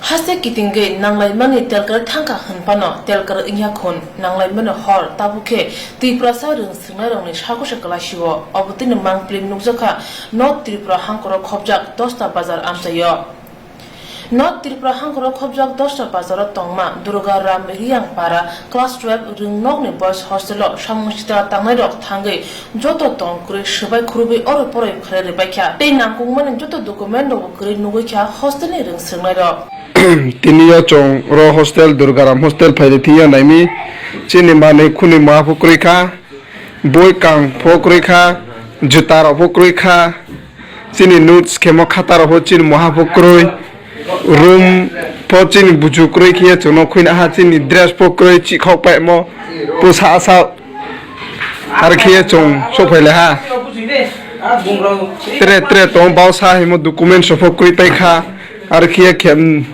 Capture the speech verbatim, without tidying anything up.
Haste kitingwi nanglaimani telkar thangkha hwnphano telkar wngya khun, nanglaimani hor, tabukhe Twiprasa rwng swrwngnairokni sakosa kwlaisio. Obo tini mangpili nukjakha North Tripura hangkoro khobjak Dosta Bazar amchaio. North Tripura hangkoro khobjak Dosta Bazaro tongma Durga Ram Riyang Para class twelve rwngnokni boys hostelo samung sita tangnairok thangwi joto tong kwrwi swbai khurubwi oro poroi phalwi rwbaikha tei nangkukmani joto document rokbo kwrwi nugwikha hostelni rwng swrwngnairok. Tini yo chwng ro hostel, Durgaram hostel phaidi thing yo naimi. Chini manwi khwnwi muha pho kwrwi kha, boi kang pho kwrwi kha, juta rok pho kwrwi kha, chini notes khemo khata rok pho chini muha pho kwrwi, room pho chini buju kwrwi khe chwngno khwina ha, chini dress pho kwrwi, chikhok paimo pusa asa. Ar khe chwng sok phaile ha. Tre tre tong bausa himo documents rok pho kwrwi paikha. Ar khe khe, mm.